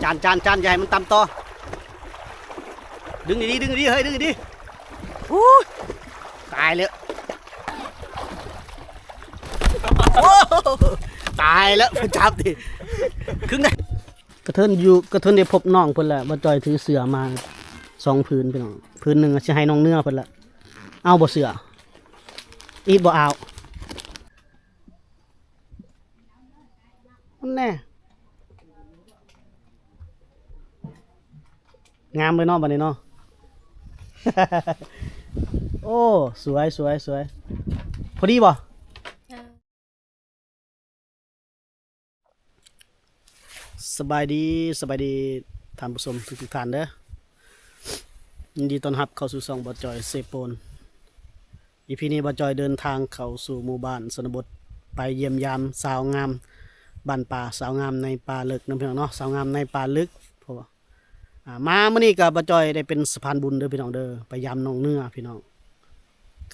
ຈານ ຈານ ຈານ ຢ່າໃຫ້ມັນຕ່ຳຕໍ່ ດຶງດີໆ ດຶງດີໆ ເຮີ້ຍ ດຶງດີໆ ໂອ້ຍ ຕາຍແລ້ວ ໂອ້ ຕາຍແລ້ວ ຈັບຕິ ຄຶງໄດ້ ກະເທີນຢູ່ ກະເທີນໄດ້ພົບນ້ອງເພິ່ນແລ້ວ ບ່າວຈ່ອຍຖືເສື້ອມາສອງຜືນພີ່ນ້ອງ ຜືນໜຶ່ງຊິໃຫ້ນ້ອງເນືອເພິ່ນແລ້ວ ເອົາບໍ່ເສື້ອ ອີດບໍ່ອາວ ຫັ້ນແນ່ ງາມເລີຍເນາະ ບັດນີ້ເນາະ ໂອ້ ສວຍ ສວຍ ສວຍ ພໍດີບໍ່? ສະບາຍດີ ສະບາຍດີທ່ານຜູ້ຊົມທຸກໆທ່ານເດີ ຍິນດີຕ້ອນຮັບເຂົ້າສູ່ຊ່ອງບ່າວຈ່ອຍເຊໂປນ ອີພີນີ້ບ່າວຈ່ອຍເດີນທາງເຂົ້າສູ່ໝູ່ບ້ານຊົນນະບົດ ໄປຢ້ຽມຢາມສາວງາມບ້ານປ່າ ສາວງາມໃນປ່າເລິກເນາະ ພີ່ນ້ອງເນາະ ສາວງາມໃນປ່າເລິກ ເພາະວ່າ ອ່າ ມາມື້ນີ້ກະບ່າວຈ່ອຍໄດ້ເປັນສະພານບຸນເດີພີ່ນ້ອງເດີ ໄປຢາມນ້ອງເນືອພີ່ນ້ອງ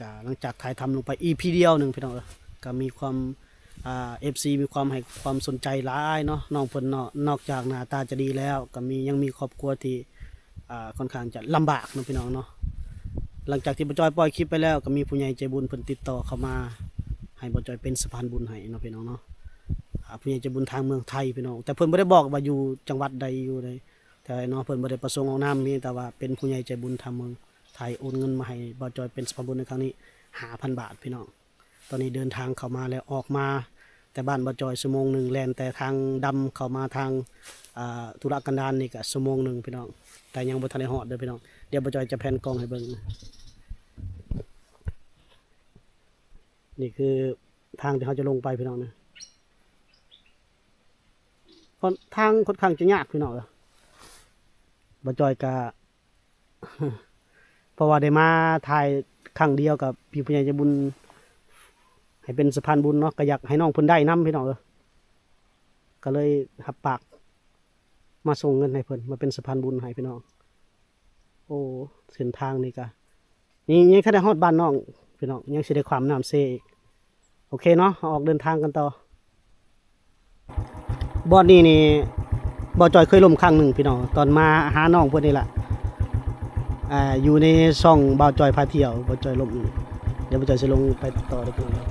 ກະຫຼັງຈາກຖ່າຍທຳລົງໄປອີພີດຽວໜຶ່ງພີ່ນ້ອງເອີຍ ກະມີຄວາມ ອ່າ ເອັຟຊີ ມີຄວາມໃຫ້ຄວາມສົນໃຈຫຼາຍເນາະ ນ້ອງເພິ່ນເນາະ ນອກຈາກໜ້າຕາຈະດີແລ້ວ ກະມີ ຍັງມີຄອບຄົວທີ່ ອ່າ ຂ້ອນຂ້າງຈະລຳບາກເນາະພີ່ນ້ອງເນາະ ຫຼັງຈາກທີ່ບ່າວຈ່ອຍປ່ອຍຄລິບໄປແລ້ວ ກະມີຜູ້ໃຫຍ່ໃຈບຸນເພິ່ນຕິດຕໍ່ເຂົ້າມາ ໃຫ້ບ່າວຈ່ອຍເປັນສະພານບຸນໃຫ້ເນາະພີ່ນ້ອງເນາະ ອ່າ ຜູ້ໃຫຍ່ໃຈບຸນທາງເມືອງໄທພີ່ນ້ອງ ແຕ່ເພິ່ນບໍ່ໄດ້ບອກວ່າຢູ່ຈັງຫວັດໃດ ຢູ່ໃດ ແຕ່ເນາະ ເພິ່ນບໍ່ໄດ້ປະສົງອອກນາມ ມີແຕ່ວ່າເປັນຜູ້ໃຫຍ່ໃຈບຸນທາງເມືອງໄທ ໂອນເງິນມາໃຫ້ບ່າວຈ່ອຍເປັນສະພານບຸນໃນຄັ້ງນີ້ ຫ້າພັນບາດພີ່ນ້ອງ ຕອນນີ້ເດີນທາງເຂົ້າມາແລ້ວ ອອກມາແຕ່ບ້ານບ່າວຈ່ອຍຊົ່ວໂມງໜຶ່ງ ແລ່ນແຕ່ທາງດຳເຂົ້າມາທາງ ອ່າ ທຸລະກັນດານນີ້ກະຊົ່ວໂມງໜຶ່ງພີ່ນ້ອງ ແຕ່ຍັງບໍ່ທັນໄດ້ຮອດເດີພີ່ນ້ອງ ດຽວບ່າວຈ່ອຍຈະແພນກ້ອງໃຫ້ເບິ່ງ ນີ້ຄືທາງທີ່ເຮົາຈະລົງໄປພີ່ນ້ອງນະ ທາງຂ້ອນຂ້າງຈະຍາກພີ່ນ້ອງເອີຍ ບ່າວຈ່ອຍກະ ເພາະວ່າໄດ້ມາຖ່າຍຄັ້ງດຽວກັບພີ່ຜູ້ໃຫຍ່ໃຈບຸນ ໃຫ້ເປັນສະພານບຸນເນາະ ກະຢາກໃຫ້ນ້ອງເພິ່ນໄດ້ນຳພີ່ນ້ອງເອີຍ ກະເລີຍຮັບປາກມາສົ່ງເງິນໃຫ້ເພິ່ນ ມາເປັນສະພານບຸນໃຫ້ພີ່ນ້ອງ ໂອ້ ເສັ້ນທາງນີ້ກະ ນີ້ຍັງທັນໄດ້ຮອດບ້ານນ້ອງພີ່ນ້ອງ ຍັງຊິໄດ້ຂ້າມນ້ຳເຊອີກ ໂອເຄເນາະ ເຮົາອອກເດີນທາງກັນຕໍ່ ບ່ອນນີ້ນີ້ ບ່າວຈ່ອຍເຄີຍລົ້ມຄັ້ງໜຶ່ງພີ່ນ້ອງ ຕອນມາຫານ້ອງເພິ່ນນີ້ລະ ອ່າ ຢູ່ໃນຊ່ອງບ່າວຈ່ອຍພາທ່ຽວ ບ່າວຈ່ອຍລົ້ມ ດຽວບ່າວຈ່ອຍຊິລົງໄປຕໍ່ເດີພີ່ນ້ອງ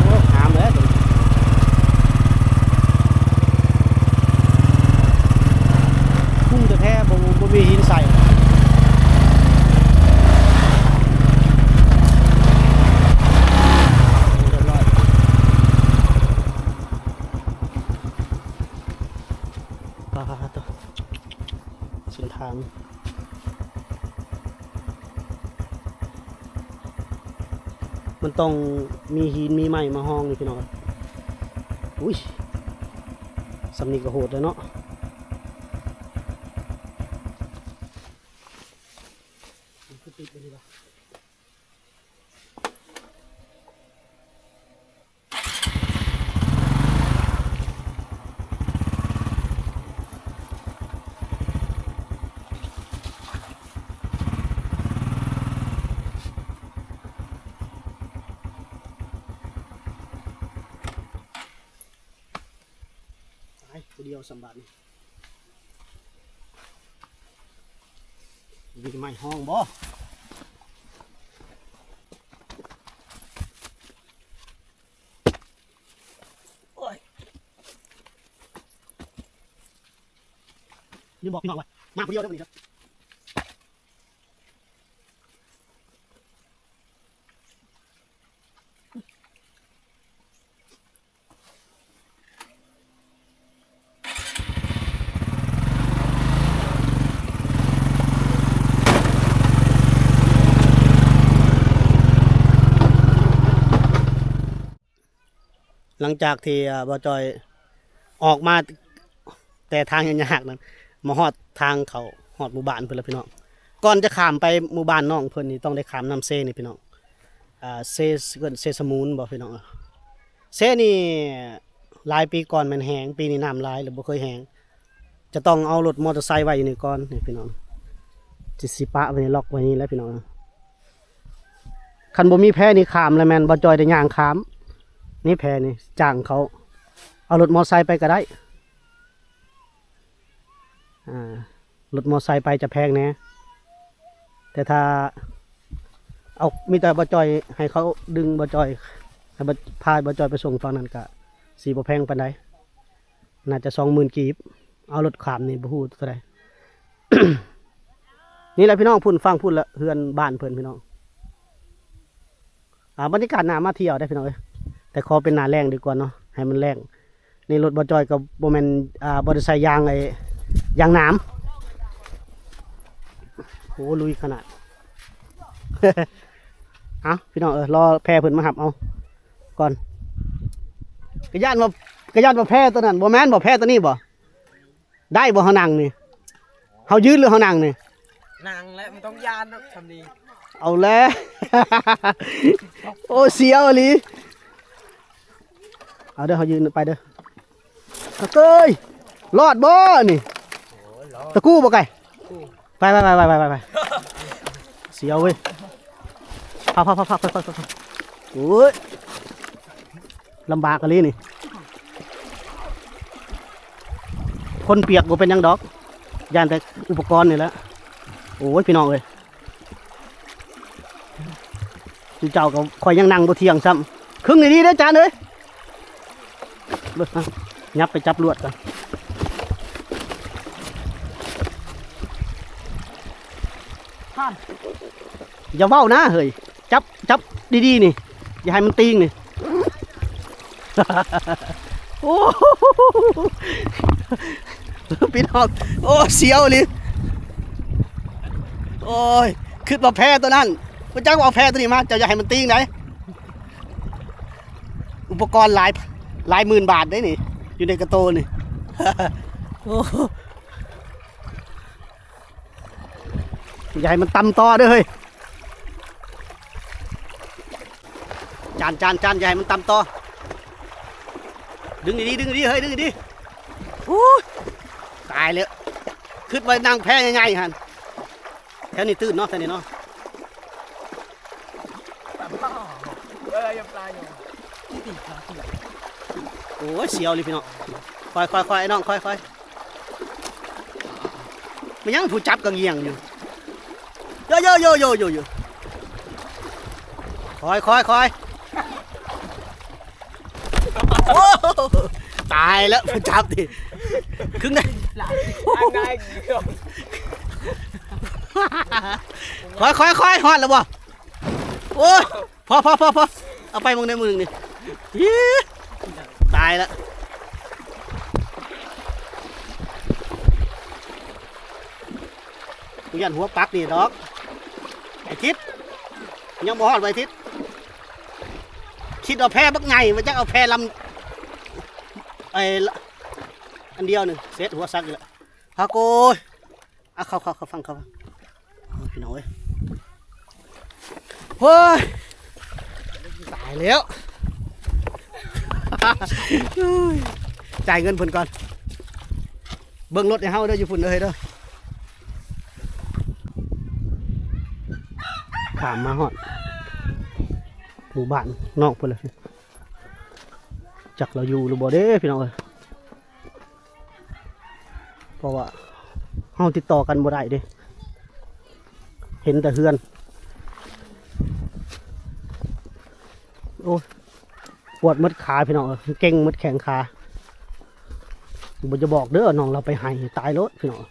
ໂອ້ ງາມເລີຍ ທຸ່ງແທ້ໆ ບໍ່ ບໍ່ມີຫີນໃສ່ ຮຽບຮ້ອຍ ປາດໂທ້ ເສັ້ນທາງ ມັນຕ້ອງມີຫີນມີໄມ້ມາຮອງນີ້ພີ່ນ້ອງ ອຸ້ຍ ສ່ຳນີ້ກະໂຫດແລ້ວເນາະ ມັນຄືຕິດໄປນີ້ວະ? ຕາຍ ຜູ້ດຽວສ່ຳບາດນີ້. ມີໄມ້ຮອງບໍ່? ໂອ້ຍ ລືມບອກພີ່ນ້ອງວ່າ ມາຜູ້ດຽວເດີມື້ນີ້ເດີ. ຫຼັງຈາກທີ່ ອ່າ ບ່າວຈ່ອຍອອກມາແຕ່ທາງຍາກໆນັ້ນ ມາຮອດທາງເຂົ້າຮອດໝູ່ບ້ານເພິ່ນແລ້ວພີ່ນ້ອງ. ກ່ອນຈະຂ້າມໄປໝູ່ບ້ານນ້ອງເພິ່ນນີ້ ຕ້ອງໄດ້ຂ້າມນ້ຳເຊນີ້ພີ່ນ້ອງ. ອ່າ ເຊ ເອີ້ນເຊສະໝູນບໍ່ພີ່ນ້ອງ? ເຊນີ້ຫຼາຍປີກ່ອນແມ່ນແຫ້ງ, ປີນີ້ນ້ຳຫຼາຍແລ້ວບໍ່ເຄີຍແຫ້ງ. ຈະຕ້ອງເອົາລົດມໍເຕີໄຊໄວ້ຢູ່ນີ້ກ່ອນນີ້ພີ່ນ້ອງ, ຊິ ຊິປະໄວ້ນີ້ ລັອກໄວ້ນີ້ແຫຼະພີ່ນ້ອງ. ຄັນບໍ່ມີແພນີ້ຂ້າມແລ້ວແມ່ນບໍ່ຈ່ອຍໄດ້ຍ່າງຂ້າມນີ້. ແພນີ້ຈ້າງເຂົາເອົາລົດມໍໄຊໄປກໍໄດ້. ອ່າ ລົດມໍໄຊໄປຈະແພງແດ່, ແຕ່ຖ້າເອົາ ມີແຕ່ບໍ່ຈ່ອຍ ໃຫ້ເຂົາດຶງບໍ່ຈ່ອຍ ໃຫ້ບໍ່ ພາບໍ່ຈ່ອຍໄປສົ່ງຝັ່ງນັ້ນ ກະຊິບໍ່ແພງປານໃດ, ໜ້າຈະສອງໝື່ນກີບ. ເອົາລົດຂ້າມນີ້ບໍ່ຮູ້ເທົ່າໃດ. ນີ້ແຫຼະພີ່ນ້ອງ, ພຸ້ນ ຝັ່ງພຸ້ນລະ ເຮືອນບ້ານເພິ່ນພີ່ນ້ອງ. ອ່າ ບັນຍາກາດໜ້າມາທ່ຽວເດ້ພີ່ນ້ອງເອີຍ, ແຕ່ຂໍເປັນໜ້າແລ້ງດີກວ່າເນາະ ໃຫ້ມັນແລ້ງ. ນີ້ລົດບໍ່ຈ່ອຍກໍບໍ່ແມ່ນ ອ່າ ບໍ່ໄດ້ໃສ່ຢາງ ໄອ້ ຢາງໜາມ. ໂອ້ ລຸຍຂະໜາດ. ເອົ້າ ພີ່ນ້ອງເອີຍ, ລໍແພເພິ່ນມາຮັບເອົາກ່ອນ. ກະຢ້ານວ່າ ກະຢ້ານວ່າແພຕົວນັ້ນ ບໍ່ແມ່ນບໍ່ ແພຕົວນີ້ບໍ່? ໄດ້ບໍ່ເຮົານັ່ງນີ້? ເຮົາຢືນຫຼືເຮົານັ່ງນີ້? ນັ່ງແຫຼະ ບໍ່ຕ້ອງຢ້ານດອກ ຊ່ຳນີ້. ເອົາແລ້ວ ໂອ້ ສຽວອີ່ຫຼີ. ເອົາເດີ ເຮົາຢືນໄປເດີ. ຕະເກີຍ ລອດບໍ່ນີ້? ໂອ້ຍ ລອດ. ຕະກູ້ບໍ່ໄກ່? ຕະກູ້. ໄປ ໄປ ໄປ ສຽວເວີຍ. ພາ ພາ ພາ ພາ ພາ ພາ. ໂອ້ຍ ລຳບາກອີ່ຫຼີນີ້. ຄົນປຽກບໍ່ເປັນຫຍັງດອກ, ຢ້ານແຕ່ອຸປະກອນນີ້ແຫຼະ. ໂອ້ຍ ພີ່ນ້ອງເອີຍ, ເຈົ້າກໍ ຂ້ອຍຍັງນັ່ງບໍ່ທ່ຽງຊ້ຳ. ຄຶງດີໆເດີຈານເອີຍ. ເບິ່ງນະ ຫຍັບໄປຈັບລວດກ່ອນ. ທ່ານ ຢ່າເວົ້ານະເຮີ້ຍ, ຈັບ ຈັບດີໆນີ້ ຢ່າໃຫ້ມັນຕີງນີ້. ໂອ້ ພີ່ນ້ອງ ໂອ້ ສຽວອີ່ຫຼີ. ໂອ້ຍ ຄິດວ່າແພຕົວນັ້ນ, ບໍ່ຈັກວ່າເອົາແພຕົວນີ້ມາ. ເຈົ້າຢ່າໃຫ້ມັນຕີງໃດ. ອຸປະກອນຫຼາຍ ຫຼາຍໝື່ນບາດເດ້ນີ້ ຢູ່ໃນກະໂຕນີ້. ໂອ້ ຢ່າໃຫ້ມັນຕຳຕໍ່ເດີເຮີ້ຍ. ຈານ ຈານ ຈານ ຢ່າໃຫ້ມັນຕຳຕໍ່. ດຶງດີໆ ດຶງດີໆ ເຮີ້ຍ ດຶງດີໆ. ໂອ້ຍ ຕາຍແລ້ວ, ຄິດວ່ານັ່ງແພໃຫຍ່ໆຫັ້ນ. ແຖວນີ້ຕື້ນເນາະ ແຖວນີ້ເນາະ. ໂອ້ຍ ສຽວເລີຍພີ່ນ້ອງ. ຄ່ອຍໆໆ ໄອ້ນ້ອງ ຄ່ອຍໆ. ແມ່ນຫຍັງຜູ້ຈັບກໍງ່ຽງຢູ່. ໂຢໂຢໂຢໂຢໂຢໂຢ. ຄ່ອຍໆໆ. ໂອ້ ຕາຍແລ້ວ ຈັບດິ ຄຶງໄດ້. ຄ່ອຍໆໆ ຮອດແລ້ວບໍ່? ໂອ້ຍ ພໍໆໆໆ ເອົາໄປໝ່ອງໃດໝ່ອງໜຶ່ງນີ້. ອີ ຕາຍລະ. ກູຢ້ານຫົວປັກນີ້ດອກ ໄອ້ທິດ. ຍັງບໍ່ຮອດໄວທິດ. ຄິດເອົາແພບັກໃຫຍ່ ວ່າຈັກເອົາແພລຳ ໄອ້ ອັນດຽວໜຶ່ງ ເສັດຫົວສັກອີກລະ. ພາໂກຍ ອ່ະ ເຂົ້າ ເຂົ້າ ເຂົ້າຝັ່ງ ເຂົ້າຝັ່ງ. ໂອ້ຍ ພີ່ນ້ອງເອີຍ ໂອ້ຍ ຕາຍແລ້ວ. ຈ່າຍເງິນເພິ່ນກ່ອນ. ເບິ່ງລົດໃຫ້ເຮົາເດີ ຢູ່ພຸ້ນເດີ ເຮີ້ຍເດີ. ຂ້າມມາຮອດໝູ່ບ້ານນອກພຸ້ນລະ. ຈັກລາວຢູ່ຫຼືບໍ່ເດ້ ພີ່ນ້ອງເອີຍ. ເພາະວ່າເຮົາຕິດຕໍ່ກັນບໍ່ໄດ້ເດ້ ເຫັນແຕ່ເຮືອນ. ໂອ້ຍ ປວດໝົດຂາພີ່ນ້ອງເອີຍ ເກັງໝົດແຂ້ງຂາ. ບໍ່ຈະບອກເດີ ນ້ອງລາວໄປໄຫ້ຕາຍໂລດພີ່ນ້ອງ.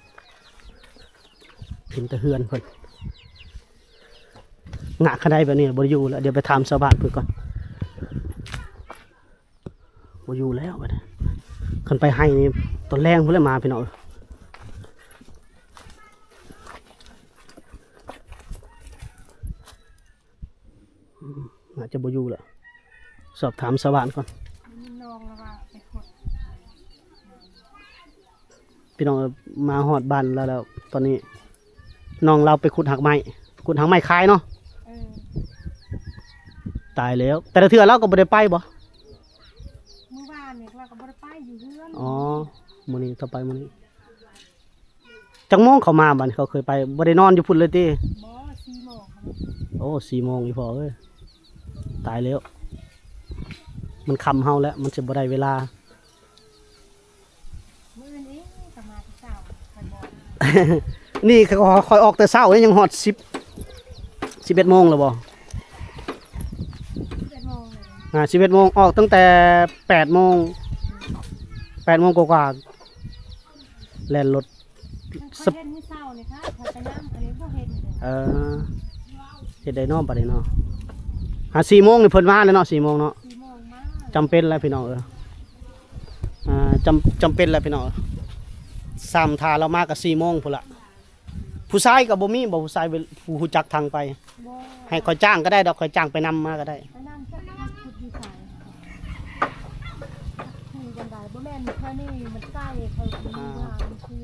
ເຫັນແຕ່ເຮືອນເພິ່ນ ງະຂະໄດແບບນີ້ບໍ່ໄດ້ຢູ່ແລ້ວ. ດຽວໄປຖາມຊາວບ້ານເພິ່ນກ່ອນ. ບໍ່ຢູ່ແລ້ວບັດນີ້ ຄັນໄປໄຮ່ນີ້ຕອນແລງພຸ້ນແຫຼະມາພີ່ນ້ອງເອີຍ. ອືມ ໜ້າຈະບໍ່ຢູ່ແລ້ວ ສອບຖາມຊາວບ້ານກ່ອນ. ພີ່ນ້ອງເອີຍ ມາຮອດບ້ານລາວແລ້ວ ຕອນນີ້ນ້ອງລາວໄປຂຸດຮາກໄມ້ ຂຸດຮາກໄມ້ຂາຍເນາະ. ເອີ ຕາຍແລ້ວ ແຕ່ລະເທື່ອລາວກໍບໍ່ໄດ້ໄປບໍ່? ມື້ວານນີ້ລາວກໍບໍ່ໄດ້ໄປ ຢູ່ເຮືອນ. ອໍ ມື້ນີ້ເຂົາໄປມື້ນີ້. ຈັກໂມງເຂົາມາບັດນີ້? ເຂົາເຄີຍໄປ ບໍ່ໄດ້ນອນຢູ່ພຸ້ນເລີຍຕິ? ບໍ່ ສີ່ໂມງ. ໂອ້ ສີ່ໂມງ ອີ່ພໍ່ເອີຍ ຕາຍແລ້ວ ມັນຄ່ຳເຮົາແລ້ວ ມັນຊິບໍ່ໄດ້ເວລາ. ມື້ນີ້ກໍມາແຕ່ເຊົ້າ ຂ້ອຍບອກ ນີ້ຂ້ອຍອອກແຕ່ເຊົ້າ ຍັງຮອດສິບ ສິບເອັດໂມງແລ້ວບໍ່? ສິບເອັດໂມງ ອ່າ ສິບເອັດໂມງ ອອກຕັ້ງແຕ່ແປດໂມງ ແປດໂມງກວ່າໆ ແລ່ນລົດ ເຫັນມື້ເຊົ້ານີ້ຄ່ະ ຂ້ອຍໄປນຳ ອັນນີ້ບໍ່ເຫັນ. ເອີ ເຮັດໄດ້ເນາະ ບັດນີ້ເນາະ ຫາສີ່ໂມງນີ້ເພິ່ນມາແລ້ວເນາະ ສີ່ໂມງເນາະ. ສີ່ໂມງມາ ຈຳເປັນແລ້ວພີ່ນ້ອງເອີຍ ອ່າ ຈຳ ຈຳເປັນແລ້ວພີ່ນ້ອງ ຊ້ຳຖ້າລາວມາກໍສີ່ໂມງພຸ້ນລະ. ຜູ້ຊາຍກໍບໍ່ມີບໍ່? ຜູ້ຊາຍ ຜູ້ຮູ້ຈັກທາງໄປ? ບໍ່ ໃຫ້ຂ້ອຍຈ້າງກໍໄດ້ດອກ ຂ້ອຍຈ້າງໄປນຳມາກໍໄດ້. ໄປນຳຈັກ ມັນຂຸດຢູ່ໃສ? ຄືຈັງໃດ? ບໍ່ແມ່ນແຖວນີ້ ມັນໄກ ຂ້ອຍກໍມີ ອ່າ ວ່າມັນຄື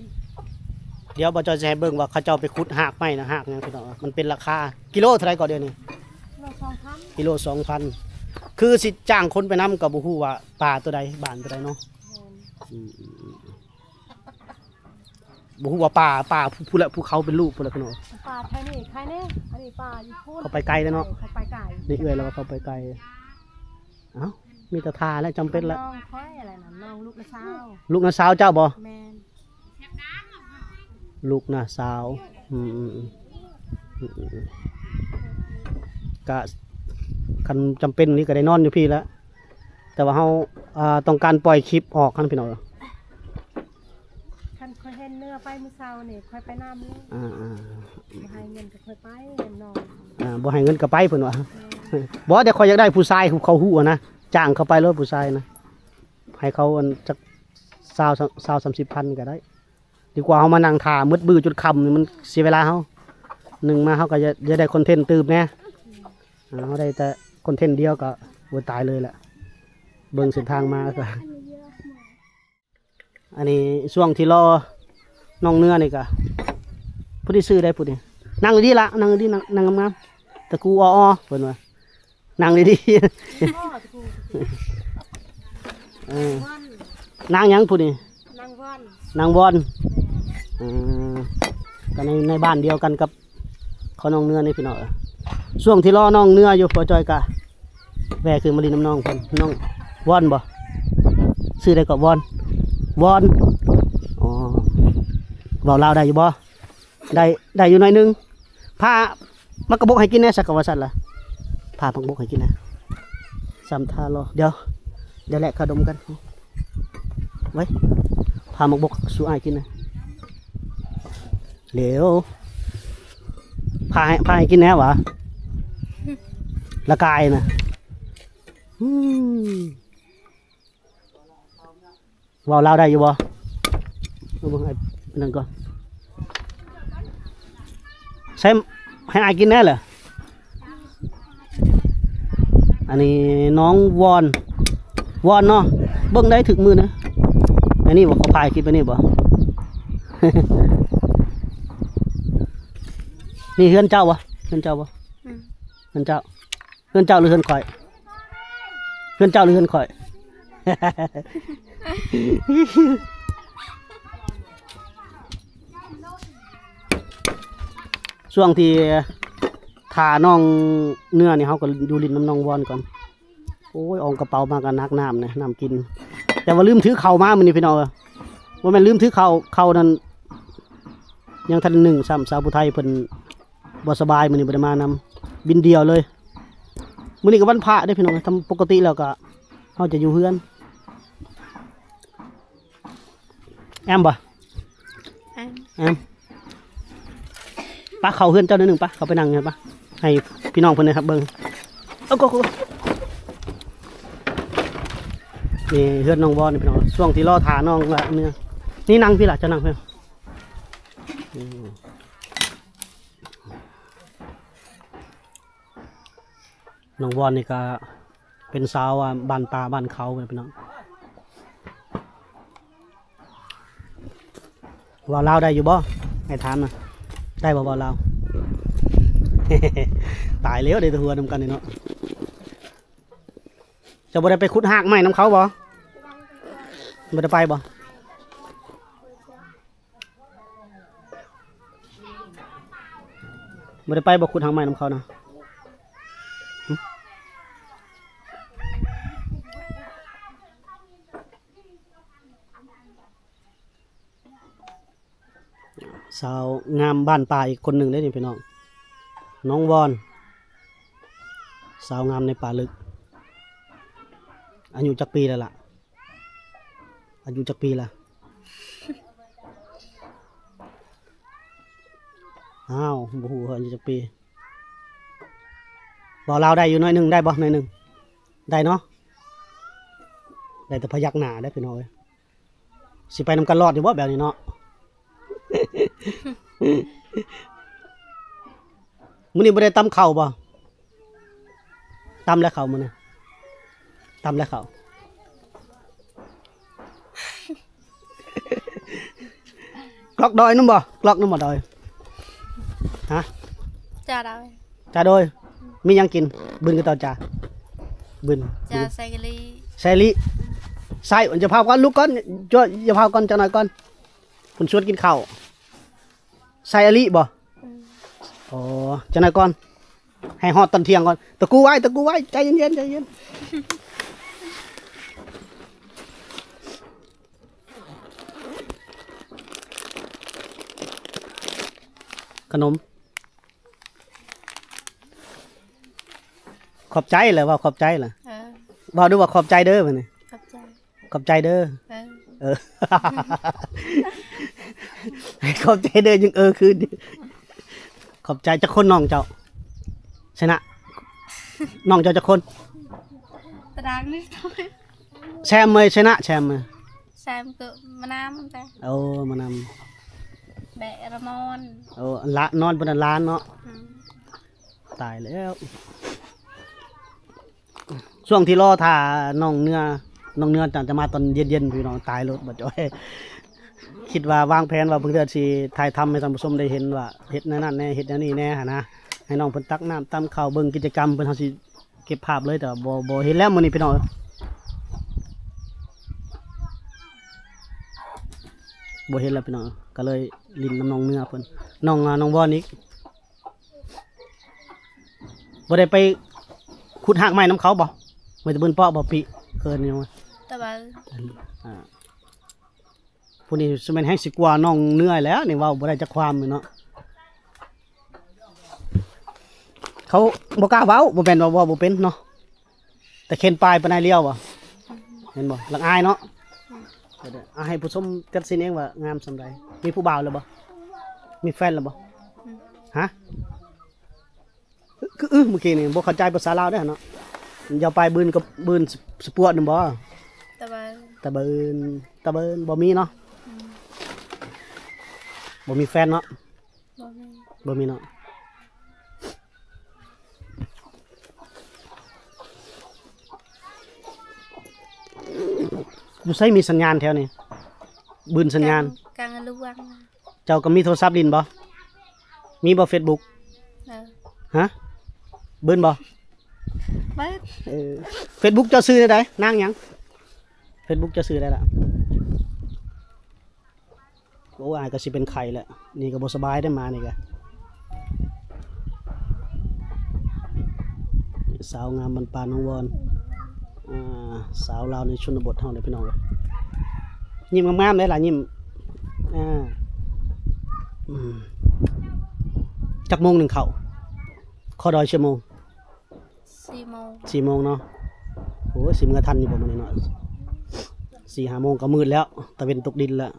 ດຽວບ່າວຈ້ອຍຊິໃຫ້ເບິ່ງວ່າເຂົາເຈົ້າໄປຂຸດຮາກໄມ້ນະ ຮາກຫຍັງພີ່ນ້ອງ ມັນເປັນລາຄາ ກິໂລເທົ່າໃດກໍດຽວນີ້? ໂລສອງພັນ ກິໂລສອງພັນ. ຄືຊິຈ້າງຄົນໄປນຳກໍບໍ່ຮູ້ວ່າປ່າຕົວໃດ ບ້ານຕົວໃດເນາະ. ແມ່ນ ອືມ ອືມ ອືມ ບໍ່ຮູ້ວ່າປ່າ ປ່າ ຜູ້ ຜູ້ລະ ພູເຂົາເປັນລູກພຸ້ນລະພີ່ນ້ອງ. ປ່າໄທນີ້ໄຄແນ່ ອັນນີ້ປ່າຢູ່ພຸ້ນ ເຂົາໄປໄກແລ້ວເນາະ. ເອີ ເຂົາໄປໄກ ນີ້ເອື້ອຍລາວວ່າເຂົາໄປໄກ. ເອົ້າ ມີແຕ່ຖ້າແຫຼະ ຈຳເປັນແຫຼະ. ນ້ອງຂ້ອຍຫັ້ນນະ ນ້ອງລູກນ້າສາວ. ລູກນ້າສາວເຈົ້າບໍ່? ແມ່ນ ລູກນ້າສາວ. ອືມ ອືມ ອືມ ກະຄັນຈຳເປັນນີ້ກະໄດ້ນອນຢູ່ພີ້ແຫຼະ ແຕ່ວ່າເຮົາ ອ່າ ຕ້ອງການປ່ອຍຄລິບອອກຫັ້ນພີ່ນ້ອງ. ຄັນຂ້ອຍເຫັນເນື້ອໄປມື້ເຊົ້ານີ້ ຂ້ອຍໄປນຳ. ອ່າໆ ບໍ່ໃຫ້ເງິນກໍຂ້ອຍໄປນຳນ້ອງ. ອ່າ ບໍ່ໃຫ້ເງິນກໍໄປເພິ່ນວ່າ. ແມ່ນ ບໍ່ ດຽວຂ້ອຍຢາກໄດ້ຜູ້ຊາຍ ເຂົາຮູ້ຫັ້ນນະ ຈ້າງເຂົາໄປໂລດຜູ້ຊາຍນະ ໃຫ້ເຂົາອັນຈັກຊາວ ຊາວສາມສິບພັນກໍໄດ້. ດີກວ່າເຮົາມານັ່ງຖ້າໝົດມື້ຈົນຄ່ຳນີ້ ມັນເສຍເວລາເຮົາ. ໜຶ່ງມາເຮົາກໍຢາກ ຢາກໄດ້ຄອນເທັນຕື່ມແດ່. ອ່າ ເຮົາໄດ້ແຕ່ຄອນເທັນດຽວກໍ ໂອ້ຍ ຕາຍເລີຍແຫຼະ. ເບິ່ງເສັ້ນທາງມາກໍ ອັນນີ້ຊ່ວງທີ່ລໍນ້ອງເນື້ອນີ້ກະ ຜູ້ທີ່ຊື້ໄດ້ຜູ້ນີ້ ນັ່ງດີໆລະ ນັ່ງດີໆ ນັ່ງ ນັ່ງງາມໆ ຕະກູອໍໆ ເພິ່ນວ່າ ນັ່ງດີໆ ເອີ ນາງຫຍັງຜູ້ນີ້? ນາງວອນ ນາງວອນ. ເອີ ກໍໃນ ໃນບ້ານດຽວກັນກັບ ຂໍນ້ອງເນື້ອນີ້ພີ່ນ້ອງເອີຍ. ຊ່ວງທີ່ລໍນ້ອງເນື້ອຢູ່ ພໍ່ຈ້ອຍກະແວ່ຂຶ້ນມາຫຼິ້ນນຳນ້ອງເພິ່ນ. ນ້ອງວອນບໍ່? ຊື່ໃດກໍ? ວອນ ວອນ. ອໍ ເວົ້າລາວໄດ້ຢູ່ບໍ່? ໄດ້ ໄດ້ຢູ່ໜ້ອຍໜຶ່ງ. ພາໝາກກະບົກໃຫ້ກິນແດ່ ສັກກະວ່າຊັ້ນລະ. ພາໝາກກະບົກໃຫ້ກິນແດ່. ສຳທາລໍ ດຽວ ດຽວແລກຂະດົມກັນ. ໄວ້ ພາໝາກກະບົກສູ່ອ້າຍກິນນະ. ເຫຼວ ພາໃຫ້ ພາໃຫ້ກິນແດ່ຫວາ ລະກາຍນະ. ອືມ ເວົ້າລາວໄດ້ຢູ່ບໍ່? ເບິ່ງໄອ້ນັ້ນກ່ອນ. ໃສ່ໃຫ້ອ້າຍກິນແດ່ລະ. ອັນນີ້ນ້ອງວອນ ວອນເນາະ. ເບິ່ງໄດ້ຖືກມືນະ. ອັນນີ້ບໍ່? ເຂົາພາຍຄລິບອັນນີ້ບໍ່? ນີ້ເຮືອນເຈົ້າບໍ່? ເຮືອນເຈົ້າບໍ່? ອືມ ເຮືອນເຈົ້າ. ເຮືອນເຈົ້າຫຼືເຮືອນຂ້ອຍ? ເຮືອນເຈົ້າຫຼືເຮືອນຂ້ອຍ? ຊ່ວງທີ່ຖ້ານ້ອງເນື້ອນີ້ ເຮົາກໍຢູ່ຫຼິ້ນນຳນ້ອງວອນກ່ອນ. ໂອ້ຍ ອອງກະເປົາມາກໍໜັກນ້ຳນະ ນ້ຳກິນ. ແຕ່ວ່າລືມຖືເຂົ້າມາມື້ນີ້ພີ່ນ້ອງເອີຍ. ບໍ່ແມ່ນລືມຖືເຂົ້າ ເຂົ້ານັ້ນຍັງທັນໜຶ້ງຊ້ຳ. ສາວຜູ້ໄທເພິ່ນບໍ່ສະບາຍ ມື້ນີ້ບໍ່ໄດ້ມານຳ ບິນດ່ຽວເລີຍ. ມື້ນີ້ກໍວັນພະເດ້ພີ່ນ້ອງ. ທຳ ປົກກະຕິແລ້ວກໍເຮົາຈະຢູ່ເຮືອນ. ແອມບໍ່? ແອມ ແອມ. ປະ ເຂົ້າເຮືອນເຈົ້າໜ້ອຍໜຶ່ງປະ ເຂົ້າໄປນັ່ງຢູ່ຫັ້ນປະ ໃຫ້ພີ່ນ້ອງເພິ່ນໄດ້ຮັບເບິ່ງ. ເອົາ ກໍ ກໍ ນີ້ເຮືອນນ້ອງວອນນີ້ພີ່ນ້ອງ. ຊ່ວງທີ່ລໍຖ້ານ້ອງລະເມືອ ນີ້ນັ່ງພີ້ລະ ເຈົ້ານັ່ງພີ້. ອືມ ນ້ອງວອນນີ້ກະເປັນສາວ ອ່າ ບ້ານປ່າບ້ານເຂົາແມ່ນພີ່ນ້ອງ. ເວົ້າລາວໄດ້ຢູ່ບໍ່? ໃຫ້ຖາມນະ ໄດ້ບໍ່ເວົ້າລາວ? ຕາຍແລ້ວ ໄດ້ແຕ່ຫົວນຳກັນນີ້ເນາະ. ຈະບໍ່ໄດ້ໄປຂຸດຮາກໄມ້ນຳເຂົາບໍ່? ບໍ່ໄດ້ໄປບໍ່? ບໍ່ໄດ້ໄປບໍ່? ຂຸດຮາກໄມ້ນຳເຂົານະ. ສາວງາມບ້ານປ່າອີກຄົນໜຶ່ງເດ້ນີ້ພີ່ນ້ອງ ນ້ອງວອນ ສາວງາມໃນປ່າເລິກ. ອາຍຸຈັກປີແລ້ວລະ? ອາຍຸຈັກປີລະ? ອ້າວ ບໍ່ຮູ້ເຂົາອາຍຸຈັກປີ. ເວົ້າລາວໄດ້ຢູ່ໜ້ອຍໜຶ່ງ ໄດ້ບໍ່? ໜ້ອຍໜຶ່ງ ໄດ້ເນາະ. ໄດ້ແຕ່ພະຍັກໜ້າເດ້ພີ່ນ້ອງເອີຍ. ຊິໄປນຳກັນລອດຢູ່ບໍ່ແບບນີ້ເນາະ? ມື້ນີ້ບໍ່ໄດ້ຕຳເຂົ້າບໍ່? ຕຳແລ້ວເຂົ້າມື້ນີ້ ຕຳແລ້ວເຂົ້າ. ກລອກດອຍນຳບໍ່? ກລອກນຳບໍ່ດອຍ? ຮະ? ຈ້າດອຍ ຈ້າໂດຍ. ມີຫຍັງກິນ? ບືນກໍເຕົາຈ້າ ບືນ ຈ້າ ແຊງອີ່ຫຼີ ແຊງອີ່ຫຼີ. ໃສ່ ຢ່າພາວກ່ອນ ລຸກກ່ອນ ຢ່າພາວກ່ອນ ຈັກໜ້ອຍກ່ອນ ເພິ່ນຊວນກິນເຂົ້າ. ໃສ່ອີ່ຫຼີບໍ່? ອືມ ອໍ ຈັກໜ້ອຍກ່ອນ ໃຫ້ຮອດຕອນທ່ຽງກ່ອນ. ຕະກູໄວ້ ຕະກູໄວ້ ໃຈເຢັນໆ ໃຈເຢັນ. ຂະໜົມ. ຂອບໃຈແຫຼະ ເວົ້າຂອບໃຈແຫຼະ. ເອີ ເວົ້າດູວ່າ ຂອບໃຈເດີ ບາດນີ້. ຂອບໃຈ ຂອບໃຈເດີ. ເອີ ເອີ ຂອບໃຈເດີ ຍັງເອີຄືນ. ຂອບໃຈ. ຈັກຄົນນ້ອງເຈົ້າ? ຊະນະ ນ້ອງເຈົ້າຈັກຄົນ? ຕາດາງນີ້ ແຊມເອີຍ ຊະນະ ແຊມເອີຍ. ແຊມກໍມານຳແຕ່ ໂອ້ ມານຳ ແບະລະມອນ. ໂອ້ ລະນອນເພິ່ນນະ ຫຼານເນາະ. ອືມ ຕາຍແລ້ວ. ຊ່ວງທີ່ລໍຖ້ານ້ອງເນື້ອ ນ້ອງເນື້ອຈະ ຈະມາຕອນເຢັນໆ ພີ່ນ້ອງ. ຕາຍໂລດ ບໍ່ຈ່ອຍ. ຄິດວ່າວາງແຜນວ່າເພິ່ນເທື່ອຊິຖ່າຍທຳໃຫ້ທ່ານຜູ້ຊົມໄດ້ເຫັນວ່າເຮັດແນວນັ້ນແດ່ ເຮັດແນວນີ້ແດ່ຫັ້ນນະ ໃຫ້ນ້ອງເພິ່ນຕັກນ້ຳຕຳເຂົ້າ ເບິ່ງກິດຈະກຳເພິ່ນ ເຮົາຊິເກັບພາບເລີຍ ແຕ່ວ່າບໍ່ ບໍ່ເຫັນແລ້ວມື້ນີ້ພີ່ນ້ອງ. ບໍ່ເຫັນແລ້ວພີ່ນ້ອງ ກໍເລີຍຫຼິ້ນນຳນ້ອງເນື້ອເພິ່ນ ນ້ອງ ນ້ອງວອນອີກ. ບໍ່ໄດ້ໄປຂຸດຮາກໄມ້ນຳເຂົາບໍ່? ໄມ້ຕະບືນເປາະບໍ່ ປີ ເອີ້ນຫຍັງວະ? ຕະບືນ. ອ່າ ຜູ້ນີ້ຊິແມ່ນແຮງຊິກວ່ານ້ອງເນື້ອແລ້ວນີ້ ເວົ້າບໍ່ໄດ້ຈັກຄວາມເນາະ. ເຂົາບໍ່ກ້າເວົ້າ ບໍ່ແມ່ນວ່າເວົ້າບໍ່ເປັນເນາະ. ແຕ່ເຂັນປາຍປານໃດລ້ຽວບໍ່? ອືມ ເຫັນບໍ່? ຫຼັກອາຍເນາະ. ອືມ ເອົາໃຫ້ຜູ້ຊົມຕັດສິນເອງວ່າງາມສ່ຳໃດ. ມີຜູ້ບ່າວແລ້ວບໍ່? ມີແຟນແລ້ວບໍ່? ອືມ ຮະ? ຄື ອື ມື້ກີ້ນີ້ບໍ່ເຂົ້າໃຈພາສາລາວເດ້ເນາະ. ຢ່າໄປບືນກັບບືນສະປວດນັ້ນບໍ່? ຕະບືນ ຕະບືນ ຕະບືນ ບໍ່ມີເນາະ. ອືມ ບໍ່ມີແຟນເນາະ. ບໍ່ມີ ບໍ່ມີເນາະ. ຢູ່ໃສມີສັນຍານແຖວນີ້? ບືນສັນຍານ ກາງ ກາງຫຼວງ. ເຈົ້າກໍມີໂທລະສັບຫຼິ້ນບໍ່? ມີບໍ່ເຟສບຸກ? ເອີ ຮະ? ບືນບໍ່? ເບີດ. ເອີ ເຟສບຸກເຈົ້າຊື່ແນວໃດ? ນາງຫຍັງ? ເຟສບຸກເຈົ້າຊື່ໃດລະ? ໂອ້ ອ້າຍກໍຊິເປັນໄຂ້ແລ້ວ ນີ້ກໍບໍ່ສະບາຍເດ້ ມານີ້ກະ. ສາວງາມບ້ານປ່າໜອງວອນ ອ່າ ສາວລາວໃນຊົນນະບົດເຮົາເດ້ພີ່ນ້ອງເອີຍ. ຍິ້ມງາມໆເດ້ລະ ຍິ້ມ. ອ່າ ອືມ ຈັກໂມງໜຶ່ງເຂົ້າ? ຂໍດອຍ ສີ່ໂມງ. ສີ່ໂມງ ສີ່ໂມງເນາະ. ໂອ້ຍ ຊິເມືອທັນຢູ່ບໍ່ມື້ນີ້ເນາະ? ສີ່ຫ້າໂມງກໍມືດແລ້ວ ຕາເວັນຕົກດິນແລ້ວ.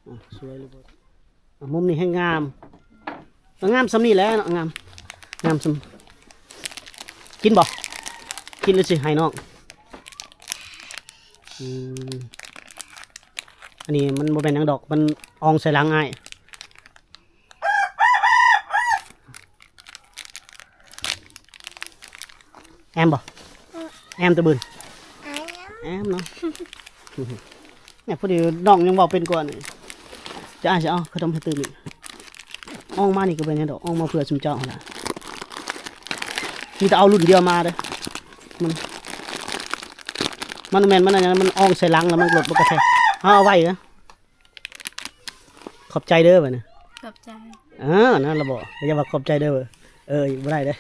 ອ່ະ ສວຍເລີຍ. ອ່ະ ມຸມນີ້ແຮງງາມ ກໍງາມສ່ຳນີ້ແຫຼະເນາະ ງາມ ງາມສ່ຳ. ກິນບໍ່? ກິນແລ້ວຊິໃຫ້ນ້ອງ. ອືມ ອັນນີ້ມັນບໍ່ແມ່ນຫຍັງດອກ ມັນອອງໃສ່ຫຼັງອ້າຍ. ແອມບໍ່? ແອມຕະບືນ ແອມເນາະ. ແມ່ ພໍດີນ້ອງຍັງເວົ້າເປັນກວ່ານີ້. ຈະ ອ້າຍຊິເອົາຂະໜົມໃຫ້ຕື່ມອີກ. ອ່ອງມານີ້ກໍເປັນຫຍັງດອກ ອ່ອງມາເພື່ອຊຸມເຈົ້າຫັ້ນນະ. ມີແຕ່ເອົາລຸ້ນດຽວມາເດີ້. ມັນ ມັນແມ່ນ ມັນອັນຫຍັງ ມັນອ່ອງໃສ່ຫຼັງແລ້ວມັນລົດບໍ່ກະແທກ. ເອົາ ເອົາໄວ້ນະ. ຂອບໃຈເດີ້ ບາດນີ້. ຂອບໃຈ. ເອີ ນັ້ນລະບໍ ຢ່າວ່າຂອບໃຈເດີ້. ເອີ ບໍ່ໄດ້ເດ້.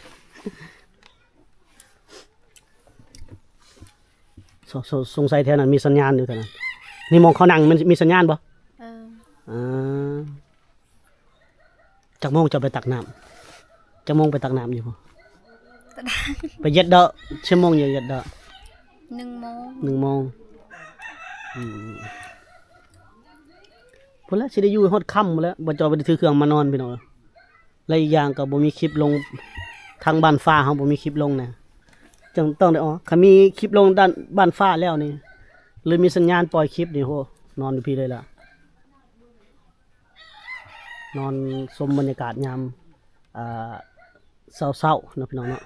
ສົ- ສົ- ສົງໄສແຖວນັ້ນມີສັນຍານຢູ່ແຖວນັ້ນ. ນີ້ໝ່ອງເຂົານັ່ງມັນມີສັນຍານບໍ່? ເອີ. ອ່າ. ຈັກໂມງເຈົ້າໄປຕັກນ້ຳ? ຈັກໂມງໄປຕັກນ້ຳຢູ່ພຸ້ນ? ຕະດາງ ໄປຢຽດເດາະ. ຊົ່ວໂມງຢຽດເດາະ? ໜຶ່ງໂມງ. ໜຶ່ງໂມງ. ອືມ. ພຸ້ນແຫຼະ ຊິໄດ້ຢູ່ຮອດຄ່ຳພຸ້ນແຫຼະ ບໍ່ຈອຍບໍ່ໄດ້ຖືເຄື່ອງມານອນ ພີ່ນ້ອງເອີຍ. ແລະ ອີກຢ່າງກໍບໍ່ມີຄລິບລົງ ທາງບ້ານຟ້າເຮົາບໍ່ມີຄລິບລົງນະ. ຈັ່ງຕ້ອງໄດ້ອອກ ຄັນມີຄລິບລົງດ້ານ ບ້ານຟ້າແລ້ວນີ້ ຫຼືມີສັນຍານປ່ອຍຄລິບນີ້ ໂຫ ນອນຢູ່ພີ້ເລີຍລະ. ນອນຊົມບັນຍາກາດຍາມ ອ່າ ເຊົ້າໆເນາະ ພີ່ນ້ອງເນາະ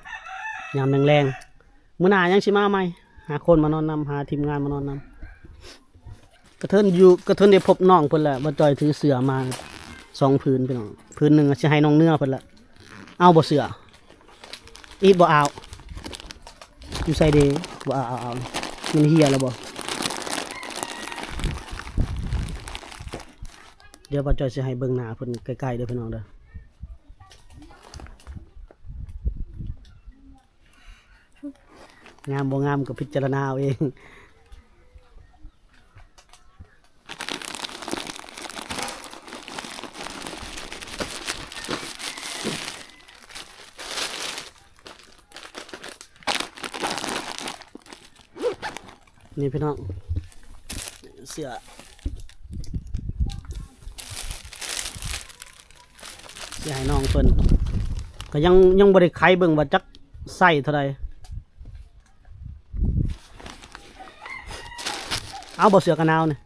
ຍາມແລງໆ. ມື້ໜ້າຍັງຊິມາໃໝ່ ຫາຄົນມານອນນຳ ຫາທີມງານມານອນນຳ. ກະເທີນຢູ່ ກະເທີນໄດ້ພົບນ້ອງເພິ່ນແລ້ວ ບໍ່ຈ່ອຍຖືເສື້ອມາສອງຜືນ ພີ່ນ້ອງ. ຜືນໜຶ່ງຊິໃຫ້ນ້ອງເນືອເພິ່ນລະ. ເອົາບໍ່ເສື້ອ? ອີດບໍ່ອາວ? ຢູ່ໃສເດ? ບໍ່ອາວ ອາວ ອາວ ມັນເຫ່ຍແລ້ວບໍ່? ດຽວບໍ່ຈ່ອຍຊິໃຫ້ເບິ່ງໜ້າເພິ່ນໃກ້ໆເດີພີ່ນ້ອງເດີ. ງາມບໍ່ງາມກໍພິຈາລະນາເອົາເອງ. ນີ້ພີ່ນ້ອງ ເສື້ອ ຊິໃຫ້ນ້ອງເພິ່ນ ກໍຍັງ ຍັງບໍ່ໄດ້ໄຂເບິ່ງວ່າຈັກໄຊເທົ່າໃດ. ເອົາບໍ່ເສື້ອກັນໜາວນີ້?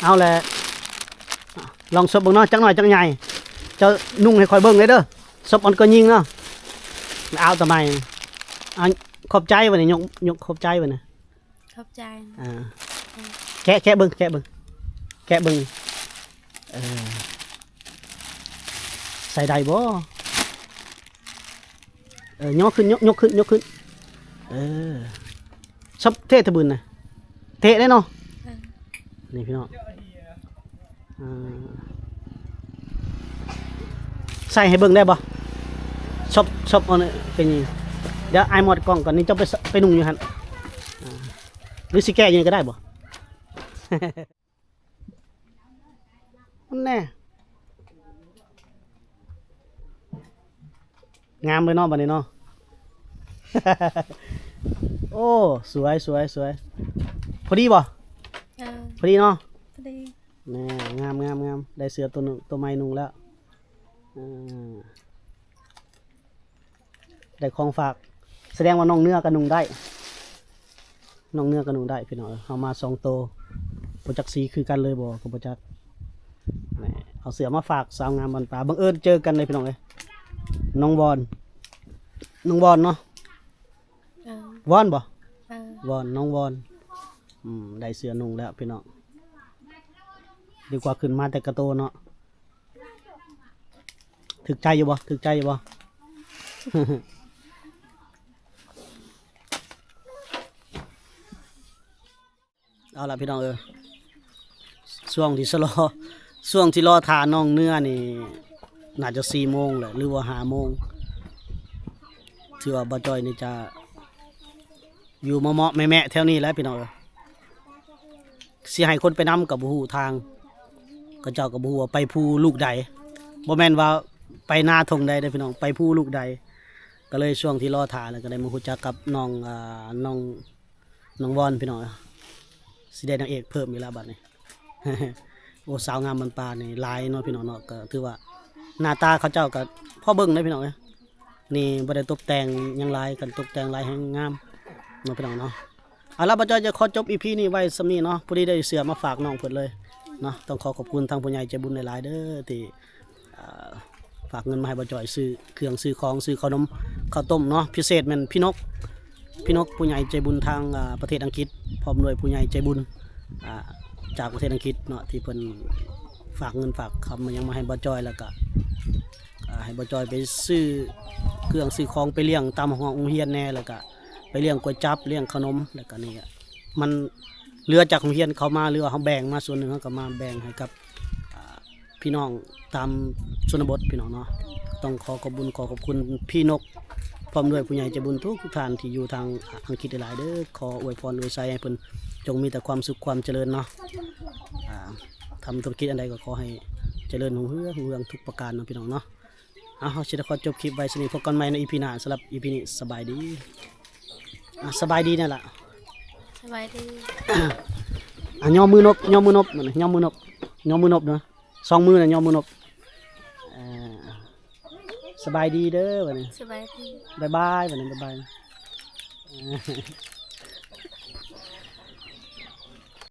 ເອົາແຫຼະ ລອງສົບເບິ່ງເນາະ ຈັກໜ້ອຍຈັກໃຫຍ່ ເຈົ້ານຸ່ງໃຫ້ຂ້ອຍເບິ່ງແດ່ເດີ. ສົບອັນກໍຍິງເນາະ ເອົາຕະໄໝ. ອ່າ ຂອບໃຈບັດນີ້ ຍົກ ຍົກຂອບໃຈບັດນີ້. ຂອບໃຈ. ອ່າ ແກະ ແກະເບິ່ງ ແກະເບິ່ງ ແກະເບິ່ງ. ເອີ ໃສ່ໄດ້ບໍ່? ເອີ ຍົກຂຶ້ນ ຍົກ ຍົກຂຶ້ນ ຍົກຂຶ້ນ. ເອີ ສັບເທະຕະບືນນະ ເທະໄດ້ເນາະ. ເອີ ນີ້ພີ່ນ້ອງ ອ່າ ໃສ່ໃຫ້ເບິ່ງໄດ້ບໍ່? ສົບ ສົບເອົານີ້ ເປັນຫຍັງ? ດຽວອ້າຍມອດກ້ອງກ່ອນ ນີ້ເຈົ້າໄປ ໄປນຸ່ງຢູ່ຫັ້ນ ຫຼືຊິແກະຢູ່ນີ້ກໍໄດ້ບໍ່? ຫັ້ນແນ່ ງາມເລີຍເນາະ ບັດນີ້ເນາະ. ໂອ້ ສວຍ ສວຍ ສວຍ. ພໍດີບໍ່? ເອີ ພໍດີເນາະ ພໍດີ. ແນ່ ງາມ ງາມ ງາມ ໄດ້ເສື້ອໂຕໜຶ່ງ ໂຕໃໝ່ນຸ່ງແລ້ວ. ເອີ ໄດ້ຂອງຝາກ ສະແດງວ່ານ້ອງເນືອກໍນຸ່ງໄດ້ ນ້ອງເນືອກໍນຸ່ງໄດ້ພີ່ນ້ອງເອີຍ. ເຮົາມາສອງໂຕ ບໍ່ຈັກສີຄືກັນເລີຍບໍ່ກໍບໍ່ຈັກ. ແນ່ ເອົາເສື້ອມາຝາກສາວງາມບັນປາ ບັງເອີນເຈີກັນເລີຍພີ່ນ້ອງເອີຍ. ນ້ອງວອນ ນ້ອງວອນເນາະ. ເອີ ວອນບໍ່? ເອີ ວອນ ນ້ອງວອນ. ອືມ ໄດ້ເສື້ອນຸ່ງແລ້ວພີ່ນ້ອງ ດີກວ່າຂຶ້ນມາແຕ່ກະໂຕເນາະ. ຖືກໃຈຢູ່ບໍ່? ຖືກໃຈຢູ່ບໍ່? ເອົາລະພີ່ນ້ອງເອີຍ ຊ່ວງທີ່ຊະລໍ ຊ່ວງທີ່ລໍຖ້ານ້ອງເນືອນີ້ ໜ້າຈະສີ່ໂມງແຫຼະ ຫຼືວ່າຫ້າໂມງ. ຖືວ່າບ່າວຈ້ອຍນີ້ຈະ ຢູ່ເມາະໆແມະໆແຖວນີ້ແຫຼະພີ່ນ້ອງເອີຍ. ຊິໃຫ້ຄົນໄປນຳກໍບໍ່ຮູ້ທາງ ເຂົາເຈົ້າກໍບໍ່ຮູ້ວ່າໄປພູລູກໃດ ບໍ່ແມ່ນວ່າໄປນາທົ່ງໃດເດ້ພີ່ນ້ອງ ໄປພູລູກໃດ. ກໍເລີຍຊ່ວງທີ່ລໍຖ້າແລ້ວ ກໍໄດ້ມາຮູ້ຈັກກັບນ້ອງ ອ່າ ນ້ອງ ນ້ອງວອນພີ່ນ້ອງເອີຍ. ຊິໄດ້ນາງເອກເພີ່ມອີກແລ້ວບັດນີ້. ໂອ້ ສາວງາມບັນປານີ້ຫຼາຍເນາະພີ່ນ້ອງເນາະ ກໍຖືວ່າໜ້າຕາເຂົາເຈົ້າກໍພໍເບິ່ງເດ້ພີ່ນ້ອງເອີຍ. ນີ້ບໍ່ໄດ້ຕົບແຕ່ງຫຍັງຫຼາຍ ຄັນຕົບແຕ່ງຫຼາຍແຮງງາມເນາະພີ່ນ້ອງເນາະ. ເອົາລະ ບ່າວຈ້ອຍຈະຂໍຈົບອີພີນີ້ໄວ້ສ່ຳນີ້ເນາະ ພໍດີໄດ້ເສື້ອມາຝາກນ້ອງເພິ່ນເລີຍເນາະ. ຕ້ອງຂໍຂອບຄຸນທາງຜູ້ໃຫຍ່ໃຈບຸນຫຼາຍໆເດີ ທີ່ ອ່າ ຝາກເງິນມາໃຫ້ບ່າວຈ້ອຍຊື້ເຄື່ອງ ຊື້ຂອງ ຊື້ເຂົ້າໜົມ ເຂົ້າຕົ້ມເນາະ. ພິເສດແມ່ນພີ່ນົກ ພີ່ນົກ ຜູ້ໃຫຍ່ໃຈບຸນທາງ ອ່າ ປະເທດອັງກິດ ພ້ອມດ້ວຍຜູ້ໃຫຍ່ໃຈບຸນ ອ່າ ຈາກປະເທດອັງກິດເນາະ ທີ່ເພິ່ນ ຝາກເງິນຝາກຄຳມາຫຍັງມາໃຫ້ບ່າວຈ້ອຍ ແລ້ວກະ ອ່າ ໃຫ້ບ່າວຈ້ອຍໄປຊື້ເຄື່ອງຊື້ຂອງໄປລ້ຽງຕາມໂຮງຮຽນແດ່ ແລ້ວກະໄປລ້ຽງກ໋ວຍຈັບ ລ້ຽງຂະໜົມ ແລ້ວກະນີ້ມັນເຫຼືອຈາກໂຮງຮຽນເຂົາມາ ຫຼືວ່າເຮົາແບ່ງມາສ່ວນໜຶ່ງ ເຮົາກະມາແບ່ງໃຫ້ກັບ ອ່າ ພີ່ນ້ອງຕາມຊົນນະບົດພີ່ນ້ອງເນາະ. ຕ້ອງຂໍຂອບບຸນຂໍຂອບຄຸນພີ່ນົກ ພ້ອມດ້ວຍຜູ້ໃຫຍ່ໃຈບຸນທຸກໆທ່ານທີ່ຢູ່ທາງອັງກິດຫຼາຍໆເດີ. ຂໍອວຍພອນອວຍໄຊໃຫ້ເພິ່ນຈົ່ງມີແຕ່ຄວາມສຸກຄວາມຈະເລີນເນາະ. ອ່າ ທຳທຸລະກິດອັນໃດກໍຂໍໃຫ້ຈະເລີນຮຸ່ງເຮືອງຮຸ່ງເຮືອງທຸກປະການເນາະພີ່ນ້ອງເນາະ. ເອົາ ເຮົາຊິໄດ້ຂໍຈົບຄລິບໄວ້ສ່ຳນີ້ ພົບກັນໃໝ່ໃນອີພີໜ້າ. ສຳລັບອີພີນີ້ສະບາຍດີ. ອ່າ ສະບາຍດີແນ່ລະ. ສະບາຍດີ. ອ່າ ຍໍມືນົບ ຍໍມືນົບ ຍໍມືນົບ ຍໍມືນົບເນາະ. ສອງມືນະ ຍໍມືນົບ. ເອີ ສະບາຍດີເດີບັດນີ້. ສະບາຍດີ. ບາຍບາຍບັດນີ້ ບາຍບາຍ.